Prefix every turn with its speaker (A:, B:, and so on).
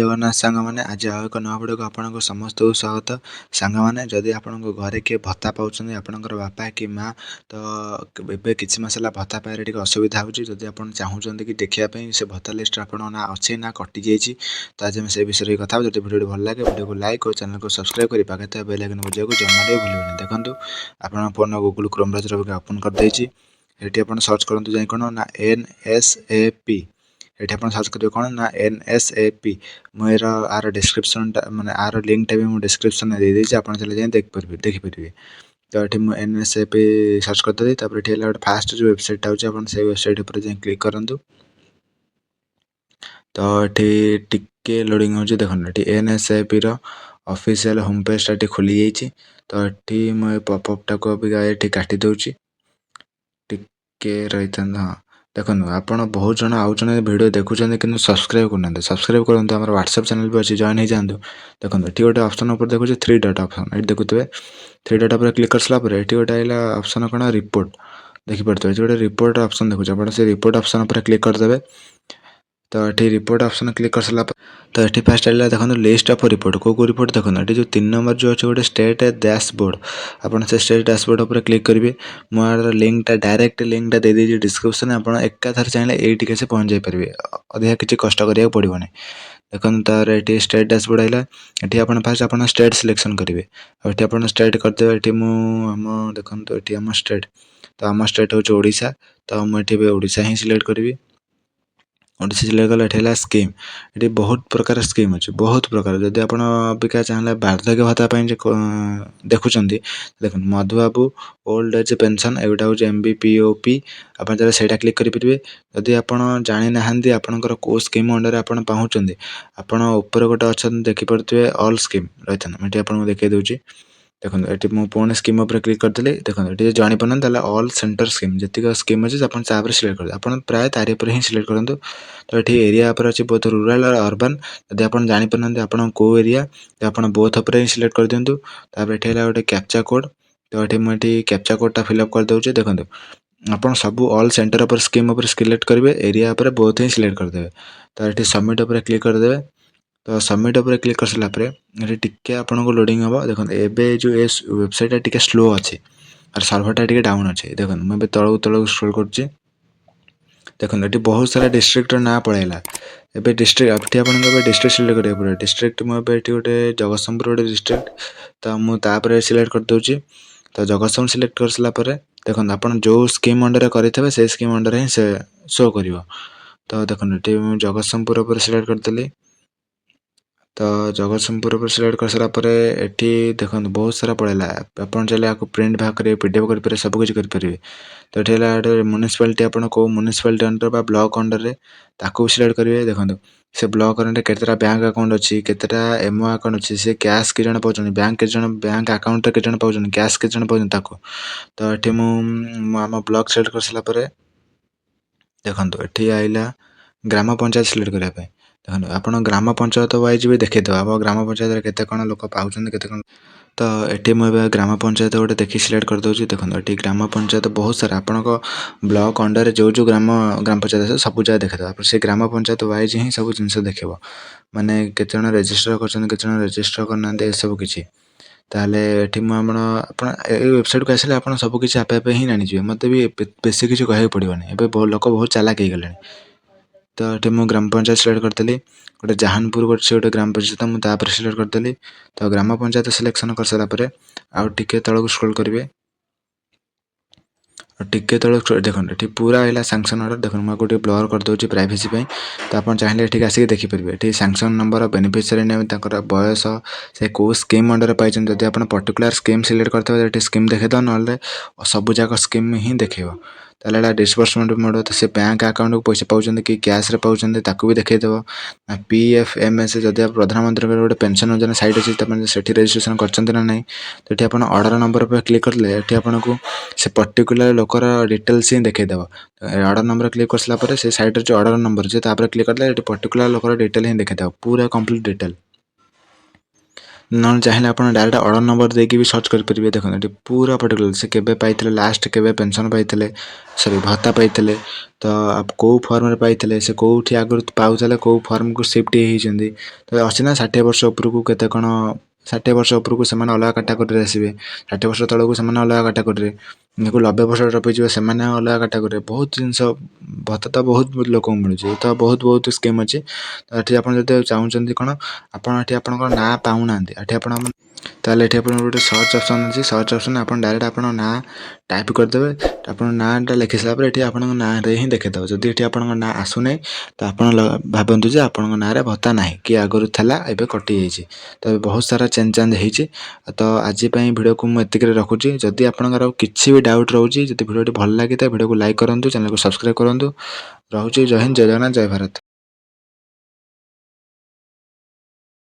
A: ଜଗନ୍ନାଥ ସାଙ୍ଗମାନେ, ଆଜି ଆଉ ଏକ ନୂଆ ଭିଡ଼ିଓକୁ ଆପଣଙ୍କୁ ସମସ୍ତଙ୍କୁ ସ୍ୱାଗତ। ସାଙ୍ଗମାନେ, ଯଦି ଆପଣଙ୍କ ଘରେ କିଏ ଭତ୍ତା ପାଉଛନ୍ତି, ଆପଣଙ୍କର ବାପା କି ମା, ତ ଏବେ କିଛି ମାସ ହେଲା ଭତ୍ତା ପାଇବାରେ ଟିକେ ଅସୁବିଧା ହେଉଛି। ଯଦି ଆପଣ ଚାହୁଁଛନ୍ତି କି ଦେଖିବା ପାଇଁ ସେ ଭତ୍ତା ଲିଷ୍ଟରେ ଆପଣଙ୍କ ନାଁ ଅଛି ନା କଟିଯାଇଛି, ତ ଆଜି ଆମେ ସେ ବିଷୟରେ କଥା ହେବା। ଯଦି ଭିଡ଼ିଓଟି ଭଲ ଲାଗେ, ଭିଡ଼ିଓକୁ ଲାଇକ୍ ଓ ଚ୍ୟାନେଲକୁ ସବସ୍କ୍ରାଇବ୍ କରି ପାଖରେ ଥିବା ବେଲ୍ ଆଇକନ୍ ବଜାଇବାକୁ ଜମାରୁ ଭୁଲିବେନି। ଦେଖନ୍ତୁ, ଆପଣଙ୍କ phone Google chrome browser open କରିଦେଇଛି। ଏଠି ଆପଣ ସର୍ଚ୍ଚ କରନ୍ତୁ ଯାଇ କ'ଣ ନା ଏନ୍ ଏସ୍ ଏ ପି। ଏଠି ଆପଣ ସର୍ଚ୍ଚ କରିବେ କ'ଣ ନା ଏନ୍ ଏସ୍ ଏ ପି। ମୁଁ ଏର ଆର ଡିସ୍କ୍ରିପ୍ସନ୍ଟା, ମାନେ ଆର ଲିଙ୍କଟା ବି ମୁଁ ଡିସ୍କ୍ରିପ୍ସନ୍ରେ ଦେଇଦେଇଛି, ଆପଣ ଚାହିଁଲେ ଯାଇ ଦେଖିପାରିବେ। ତ ଏଠି ମୁଁ N S A P search କରିଦେଲି। ତାପରେ ଏଠି ହେଲା ଗୋଟେ ଫାଷ୍ଟ ଯେଉଁ ୱେବସାଇଟ୍ଟା ହେଉଛି, ଆପଣ ସେଇ ୱେବସାଇଟ୍ ଉପରେ ଯାଇ କ୍ଲିକ୍ କରନ୍ତୁ। ତ ଏଠି ଟିକେ ଲୋଡ଼ିଂ ହେଉଛି। ଦେଖନ୍ତୁ, ଏଠି ଏନ୍ ଏସ୍ ଏ ପିର ଅଫିସିଆଲ୍ ହୋମ୍ ପେଜ୍ଟା ଏଠି ଖୋଲିଯାଇଛି। ତ ଏଠି ମୁଁ ଏ ପପଅପ୍ଟାକୁ ଅବିକା ଏଠି କାଟି ଦେଉଛି, ଟିକେ ରହିଥାନ୍ତୁ। ହଁ, ଦେଖନ୍ତୁ, ଆପଣ ବହୁତ ଜଣ ଆଉ ଜଣେ ଭିଡ଼ିଓ ଦେଖୁଛନ୍ତି କିନ୍ତୁ ସବସ୍କ୍ରାଇବ୍ କରୁନାହାନ୍ତି। ସବସ୍କ୍ରାଇବ୍ କରନ୍ତୁ। ଆମର ହ୍ୱାଟ୍ସଆପ୍ ଚ୍ୟାନେଲ୍ ବି ଅଛି, ଜଏନ୍ ହେଇଯାଆନ୍ତୁ। ଦେଖନ୍ତୁ, ଏଠି ଗୋଟେ ଅପସନ୍ ଉପରେ ଦେଖୁଛି, ଥ୍ରୀ ଡଟ୍ ଅପସନ୍ ଏଠି ଦେଖୁଥିବେ। ଥ୍ରୀ ଡଟ୍ ଉପରେ କ୍ଲିକ୍ କରିସାରିଲା ପରେ ଏଠି ଗୋଟେ ଆଇଲା ଅପସନ୍ କ'ଣ, ରିପୋର୍ଟ। ଦେଖିପାରୁଥିବେ, ଏଠି ଗୋଟେ ରିପୋର୍ଟ ଅପସନ୍ ଦେଖୁଛି। ଆପଣ ସେ ରିପୋର୍ଟ ଅପସନ୍ ଉପରେ କ୍ଲିକ୍ କରିଦେବେ। ତ ଏଠି ରିପୋର୍ଟ ଅପସନ୍ କ୍ଲିକ୍ କରିସାରିଲା ପରେ ତ ଏଠି ଫାଷ୍ଟ ଆଇଲା, ଦେଖନ୍ତୁ, ଲିଷ୍ଟ ଅଫ୍ ରିପୋର୍ଟ। କେଉଁ କେଉଁ ରିପୋର୍ଟ? ଦେଖନ୍ତୁ, ଏଠି ଯେଉଁ 3 ନମ୍ବର ଯେଉଁ ଅଛି ଗୋଟେ ଷ୍ଟେଟ୍ ଡ୍ୟାସବୋର୍ଡ଼, ଆପଣ ସେ ଷ୍ଟେଟ୍ ଡ୍ୟାସବୋର୍ଡ଼ ଉପରେ କ୍ଲିକ୍ କରିବେ। ମୁଁ ଆର ଲିଙ୍କଟା, ଡାଇରେକ୍ଟ ଲିଙ୍କଟା ଦେଇଦେଇଛି ଡିସ୍କ୍ରିପ୍ସନ୍ରେ। ଆପଣ ଏକାଥରେ ଚାହିଁଲେ ଏଇଠିକି ଆସି ପହଞ୍ଚି ଯାଇପାରିବେ, ଅଧିକା କିଛି କଷ୍ଟ କରିବାକୁ ପଡ଼ିବନି। ଦେଖନ୍ତୁ, ତାର ଏଠି ଷ୍ଟେଟ୍ ଡ୍ୟାସବୋର୍ଡ଼ ଆଇଲା। ଏଠି ଆପଣ ଫାଷ୍ଟ ଆପଣ ଷ୍ଟେଟ୍ ସିଲେକ୍ସନ୍ କରିବେ ଆଉ ଏଠି ଆପଣ ଷ୍ଟେଟ୍ କରିଦେବେ। ଏଠି ମୁଁ ଆମ, ଦେଖନ୍ତୁ, ଏଠି ଆମ ଷ୍ଟେଟ୍, ତ ଆମ ଷ୍ଟେଟ୍ ହେଉଛି ଓଡ଼ିଶା। ତ ମୁଁ ଏଠି ଏବେ ଓଡ଼ିଶା ହିଁ ସିଲେକ୍ଟ କରିବି। ଓଡ଼ିଶା ସିଲେକ୍ଟ କଲେ ଏଠି ହେଲା ସ୍କିମ୍। ଏଠି ବହୁତ ପ୍ରକାର ସ୍କିମ୍ ଅଛି, ବହୁତ ପ୍ରକାର। ଯଦି ଆପଣ ଅବିକା ଚାହିଁଲେ ବାର୍ଦ୍ଧକ୍ୟ ଭତ୍ତା ପାଇଁ ଯେ ଦେଖୁଛନ୍ତି, ଦେଖନ୍ତୁ, ମଧୁବାବୁ ଓଲ୍ଡ ଏଜ୍ ପେନ୍ସନ୍, ଏଇଟା ହେଉଛି M B P O P. ଆପଣ ଚାହିଁଲେ ସେଇଟା କ୍ଲିକ୍ କରିପାରିବେ। ଯଦି ଆପଣ ଜାଣିନାହାନ୍ତି ଆପଣଙ୍କର କେଉଁ ସ୍କିମ୍ ଅଣ୍ଡରରେ ଆପଣ ପାଉଛନ୍ତି, ଆପଣ ଉପରେ ଗୋଟେ ଅଛନ୍ତି, ଦେଖିପାରୁଥିବେ, ଅଲ୍ ସ୍କିମ୍। ରହିଥାନ୍ତୁ, ମୁଁ ଏଠି ଆପଣଙ୍କୁ ଦେଖାଇ ଦେଉଛି। ଦେଖନ୍ତୁ, ଏଠି ମୁଁ ପୁଣି ସ୍କିମ୍ ଉପରେ କ୍ଲିକ୍ କରିଦେଲି। ଦେଖନ୍ତୁ, ଏଠି ଯଦି ଜାଣିପାରୁନାହାନ୍ତି, ତାହେଲେ ଅଲ୍ ସେଣ୍ଟର ସ୍କିମ୍, ଯେତିକ ସ୍କିମ୍ ଅଛି, ଆପଣ ତା ଉପରେ ସିଲେକ୍ଟ କରିବେ। ଆପଣ ପ୍ରାୟ ତାରି ଉପରେ ହିଁ ସିଲେକ୍ଟ କରନ୍ତୁ। ତ ଏଠି ଏରିଆ ଉପରେ ଅଛି ବୋଥ୍ ରୁରାଲ୍ ଆଉ ଅର୍ବାନ୍। ଯଦି ଆପଣ ଜାଣିପାରୁନାହାନ୍ତି ଆପଣ କେଉଁ ଏରିଆ, ତ ଆପଣ ବୋଥ୍ ଉପରେ ହିଁ ସିଲେକ୍ଟ କରିଦିଅନ୍ତୁ। ତାପରେ ଏଠି ହେଲା ଗୋଟେ କ୍ୟାପଚା କୋଡ଼୍। ତ ଏଠି ମୁଁ ଏଠି କ୍ୟାପଚା କୋଡ଼୍ଟା ଫିଲ୍ଅପ୍ କରିଦେଉଛି। ଦେଖନ୍ତୁ, ଆପଣ ସବୁ ଅଲ୍ ସେଣ୍ଟର ଉପରେ ସ୍କିମ୍ ଉପରେ ସିଲେକ୍ଟ କରିବେ, ଏରିଆ ଉପରେ ବୋଥ୍ ହିଁ ସିଲେକ୍ଟ କରିଦେବେ। ତ ଏଠି ସବମିଟ୍ ଉପରେ କ୍ଲିକ୍ କରିଦେବେ। ତ ସବମିଟ୍ ଉପରେ କ୍ଲିକ୍ କରିସାରିଲା ପରେ ଏଠି ଟିକେ ଆପଣଙ୍କୁ ଲୋଡ଼ିଂ ହେବ। ଦେଖନ୍ତୁ, ଏବେ ଯେଉଁ ଏ ୱେବସାଇଟ୍ଟା ଟିକେ ସ୍ଲୋ ଅଛି ଆଉ ସର୍ଭରଟା ଟିକେ ଡାଉନ୍ ଅଛି। ଦେଖନ୍ତୁ, ମୁଁ ଏବେ ତଳକୁ ତଳକୁ ସ୍କ୍ରୋଲ୍ କରୁଛି। ଦେଖନ୍ତୁ, ଏଠି ବହୁତ ସାରା ଡିଷ୍ଟ୍ରିକ୍ଟର ନାଁ ପଳେଇଲା। ଏବେ ଡିଷ୍ଟ୍ରିକ୍ଟ, ଏଠି ଆପଣଙ୍କୁ ଏବେ ଡିଷ୍ଟ୍ରିକ୍ଟ ସିଲେକ୍ଟ କରିବାକୁ ପଡ଼ିବ। ଡିଷ୍ଟ୍ରିକ୍ଟ ମୁଁ ଏବେ ଏଠି ଗୋଟେ ଜଗତସିଂହପୁର ଗୋଟେ ଡିଷ୍ଟ୍ରିକ୍ଟ, ତ ମୁଁ ତାପରେ ସିଲେକ୍ଟ କରିଦେଉଛି। ତ ଜଗତସିଂହପୁର ସିଲେକ୍ଟ କରିସାରିଲା ପରେ ଦେଖନ୍ତୁ, ଆପଣ ଯେଉଁ ସ୍କିମ୍ ଅଣ୍ଡରରେ କରିଥିବେ, ସେଇ ସ୍କିମ୍ ଅଣ୍ଡରରେ ହିଁ ସେ ଶୋ କରିବ। ତ ଦେଖନ୍ତୁ, ଏଠି ମୁଁ ଜଗତସିଂହପୁର ଉପରେ ସିଲେକ୍ଟ କରିଦେଲି। ତ ଜଗତସିଂହପୁର ଉପରେ ସିଲେକ୍ଟ କରିସାରିଲା ପରେ ଏଠି ଦେଖନ୍ତୁ, ବହୁତ ସାରା ପଳେଇଲା। ଆପଣ ଚାହିଁଲେ ଆକୁ ପ୍ରିଣ୍ଟ ବାହାର କରିବେ, ପିଡିଏଫ୍ କରିପାରିବେ, ସବୁ କିଛି କରିପାରିବେ। ତ ଏଠି ହେଲା ଗୋଟେ ମ୍ୟୁନିସିପାଲିଟି, ଆପଣ କେଉଁ ମ୍ୟୁନିସିପାଲିଟି ଅଣ୍ଡର ବା ବ୍ଲକ୍ ଅଣ୍ଡରରେ, ତାକୁ ବି ସିଲେକ୍ଟ କରିବେ। ଦେଖନ୍ତୁ, ସେ ବ୍ଲକ୍ ଅଣ୍ଡରରେ କେତେଟା ବ୍ୟାଙ୍କ ଆକାଉଣ୍ଟ ଅଛି, କେତେଟା ଏମ୍ଓ ଆକାଉଣ୍ଟ ଅଛି, ସେ କ୍ୟାସ୍ କେତେ ଜଣ ପାଉଛନ୍ତି, ବ୍ୟାଙ୍କ କେତେ ଜଣ, ବ୍ୟାଙ୍କ ଆକାଉଣ୍ଟରେ କେତେ ଜଣ ପାଉଛନ୍ତି, କ୍ୟାସ୍ କେତେ ଜଣ ପାଉଛନ୍ତି ତାକୁ। ତ ଏଠି ମୁଁ ଆମ ବ୍ଲକ୍ ସିଲେକ୍ଟ କରିସାରିଲା ପରେ ଦେଖନ୍ତୁ, ଏଠି ଆଇଲା ଗ୍ରାମ ପଞ୍ଚାୟତ ସିଲେକ୍ଟ କରିବା ପାଇଁ। ଦେଖନ୍ତୁ, ଆପଣ ଗ୍ରାମ ପଞ୍ଚାୟତ ୱାଇଜ୍ ବି ଦେଖେଇଦେବ, ଆମ ଗ୍ରାମ ପଞ୍ଚାୟତରେ କେତେ କ'ଣ ଲୋକ ପାଉଛନ୍ତି, କେତେ କ'ଣ। ତ ଏଠି ମୁଁ ଏବେ ଗ୍ରାମ ପଞ୍ଚାୟତ ଗୋଟେ ଦେଖି ସିଲେକ୍ଟ କରିଦେଉଛି। ଦେଖନ୍ତୁ, ଏଠି ଗ୍ରାମ ପଞ୍ଚାୟତ ବହୁତ ସାରା, ଆପଣଙ୍କ ବ୍ଲକ୍ ଅଣ୍ଡରରେ ଯେଉଁ ଯେଉଁ ଗ୍ରାମ ପଞ୍ଚାୟତ ଅଛି, ସବୁ ଜାଗା ଦେଖେଇଦେବ। ଆପଣ ସେ ଗ୍ରାମ ପଞ୍ଚାୟତ ୱାଇଜ୍ ହିଁ ସବୁ ଜିନିଷ ଦେଖିବ, ମାନେ କେତେ ଜଣ ରେଜିଷ୍ଟର କରିଛନ୍ତି, କେତେ ଜଣ ରେଜିଷ୍ଟର କରିନାହାନ୍ତି, ଏସବୁ କିଛି। ତାହେଲେ ଏଠି ମୁଁ ଆପଣ ଏଇ ୱେବସାଇଟ୍କୁ ଆସିଲେ ଆପଣ ସବୁ କିଛି ଆପେ ଆପେ ହିଁ ଜାଣିଯିବେ। ମୋତେ ବି ବେଶୀ କିଛି କହିବାକୁ ପଡ଼ିବନି। ଏବେ ଲୋକ ବହୁତ ଚାଲାକ ହେଇଗଲେଣି। ତ ଏଠି ମୁଁ ଗ୍ରାମ ପଞ୍ଚାୟତ ସିଲେକ୍ଟ କରିଦେଲି ଗୋଟେ, ଜାହାନପୁର ଗୋଟେ, ସେ ଗୋଟେ ଗ୍ରାମ ପଞ୍ଚାୟତ, ମୁଁ ତାପରେ ସିଲେକ୍ଟ କରିଦେଲି। ତ ଗ୍ରାମ ପଞ୍ଚାୟତ ସିଲେକ୍ସନ୍ କରିସାରିଲା ପରେ ଆଉ ଟିକେ ତଳକୁ ସ୍କ୍ରୋଲ୍ କରିବେ। ଆଉ ଟିକେ ତଳକୁ ଦେଖନ୍ତୁ, ଏଠି ପୁରା ହେଲା ସାଙ୍କସନ୍ ଅର୍ଡ଼ର। ଦେଖନ୍ତୁ, ମୁଁ ଆକୁ ଟିକେ ବ୍ଲର୍ କରିଦେଉଛି ପ୍ରାଇଭେସି ପାଇଁ। ତ ଆପଣ ଚାହିଁଲେ ଏଠିକି ଆସିକି ଦେଖିପାରିବେ। ଏଠି ସାଙ୍କସନ୍ ନମ୍ବର, ବେନିଫିସିଆରୀ ନେମ୍, ତାଙ୍କର ବୟସ, ସେ କେଉଁ ସ୍କିମ୍ ଅଣ୍ଡରରେ ପାଇଛନ୍ତି। ଯଦି ଆପଣ ପର୍ଟିକୁଲାର ସ୍କିମ୍ ସିଲେକ୍ଟ କରିଥିବେ, ଏଠି ସ୍କିମ୍ ଦେଖେଇଦେବ, ନହେଲେ ସବୁ ଯାକ ସ୍କିମ୍ ହିଁ ଦେଖେଇବ। ତାହେଲେ ଏଇଟା ଡିସବର୍ସମେଣ୍ଟ ମୋଡ଼, ତ ସେ ବ୍ୟାଙ୍କ ଆକାଉଣ୍ଟକୁ ପଇସା ପାଉଛନ୍ତି କି କ୍ୟାସ୍ରେ ପାଉଛନ୍ତି, ତାକୁ ବି ଦେଖେଇଦେବ। ପି ଏଫ୍ ଏମ୍ ଏସ୍, ଯଦି ପ୍ରଧାନମନ୍ତ୍ରୀଙ୍କର ଗୋଟେ ପେନ୍ସନ୍ ଯୋଜନା ସାଇଟ୍ ଅଛି, ତାମାନେ ସେଠି ରେଜିଷ୍ଟ୍ରେସନ୍ କରିଛନ୍ତି ନା ନାହିଁ। ତ ଏଠି ଆପଣ ଅର୍ଡ଼ର ନମ୍ବର ଉପରେ କ୍ଲିକ୍ କରିଲେ ଏଠି ଆପଣଙ୍କୁ ସେ ପର୍ଟିକୁଲାର ଲୋକର ଡିଟେଲ୍ସ ହିଁ ଦେଖେଇଦେବ। ଅର୍ଡ଼ର ନମ୍ବର କ୍ଲିକ୍ କରିସାରିଲା ପରେ ସେ ସାଇଟ୍ରେ ଯେଉଁ ଅର୍ଡ଼ର ନମ୍ବର ଅଛି, ତାପରେ କ୍ଲିକ୍ କରିଲେ ଏଠି ପର୍ଟିକୁଲାର ଲୋକର ଡିଟେଲ୍ ହିଁ ଦେଖେଇଦେବ, ପୁରା କମ୍ପ୍ଲିଟ୍ ଡିଟେଲ୍। ନହେଲେ ଚାହିଁଲେ ଆପଣ ଡାଇରେକ୍ଟ ଅର୍ଡ଼ର ନମ୍ବର ଦେଇକି ବି ସର୍ଚ୍ଚ କରିପାରିବେ। ଦେଖନ୍ତୁ, ଏଠି ପୁରା ପର୍ଟିକୁଲାର ସେ କେବେ ପାଇଥିଲେ, ଲାଷ୍ଟ କେବେ ପେନ୍ସନ୍ ପାଇଥିଲେ, ସରି, ଭତ୍ତା ପାଇଥିଲେ, ତ କେଉଁ ଫର୍ମରେ ପାଇଥିଲେ, ସେ କେଉଁଠି ଆଗରୁ ପାଉଥିଲେ, କେଉଁ ଫର୍ମକୁ ସିଫ୍ଟ ହେଇଛନ୍ତି। ତ ଅଛି ନା, 60 ବର୍ଷ ଉପରକୁ କେତେ କ'ଣ, 60 ବର୍ଷ ଉପରକୁ ସେମାନେ ଅଲଗା କାଟାଗୋରୀରେ ଆସିବେ, 60 ବର୍ଷ ତଳକୁ ସେମାନେ ଅଲଗା କାଟାଗୋରୀରେ, ଏକୁ 90 ବର୍ଷ ଟପିଯିବ ସେମାନେ ଅଲଗା କାଟାଗୋରୀରେ। ବହୁତ ଜିନିଷ, ଭତ୍ତା ତ ବହୁତ ଲୋକଙ୍କୁ ମିଳୁଛି। ତ ବହୁତ ବହୁତ ସ୍କିମ୍ ଅଛି। ତ ଏଠି ଆପଣ ଯଦି ଚାହୁଁଛନ୍ତି କ'ଣ, ଆପଣ ଏଠି ଆପଣଙ୍କର ନାଁ ପାଉନାହାନ୍ତି ଏଠି ଆପଣ, ତାହେଲେ ଏଠି ଆପଣଙ୍କର ଗୋଟେ ସର୍ଚ୍ଚ ଅପସନ୍ ଅଛି। ସର୍ଚ୍ଚ ଅପସନ୍ ଆପଣ ଡାଇରେକ୍ଟ ଆପଣଙ୍କ ନାଁ ଟାଇପ୍ କରିଦେବେ। ଆପଣ ନାଁଟା ଲେଖି ସାରିଲା ପରେ ଏଠି ଆପଣଙ୍କ ନାଁରେ ହିଁ ଦେଖେଇଦେବ। ଯଦି ଏଠି ଆପଣଙ୍କ ନାଁ ଆସୁନାହିଁ, ତ ଆପଣ ଭାବନ୍ତୁ ଯେ ଆପଣଙ୍କ ନାଁରେ ଭତ୍ତା ନାହିଁ କି ଆଗରୁ ଥିଲା, ଏବେ କଟିଯାଇଛି। ତ ବହୁତ ସାରା ଚେଞ୍ଜ ଚାଞ୍ଜ ହେଇଛି। ତ ଆଜି ପାଇଁ ଭିଡ଼ିଓକୁ ମୁଁ ଏତିକିରେ ରଖୁଛି। ଯଦି ଆପଣଙ୍କର କିଛି ବି ଡାଉଟ୍ ରହୁଛି, ଯଦି ଭିଡ଼ିଓଟି ଭଲ ଲାଗିଥାଏ, ଭିଡ଼ିଓକୁ ଲାଇକ୍ କରନ୍ତୁ, ଚ୍ୟାନେଲକୁ ସବସ୍କ୍ରାଇବ୍ କରନ୍ତୁ। ରହୁଛି। ଜୟ ହିନ୍ଦ, ଜୟ ଜଗନ୍ନାଥ, ଜୟ ଭାରତ।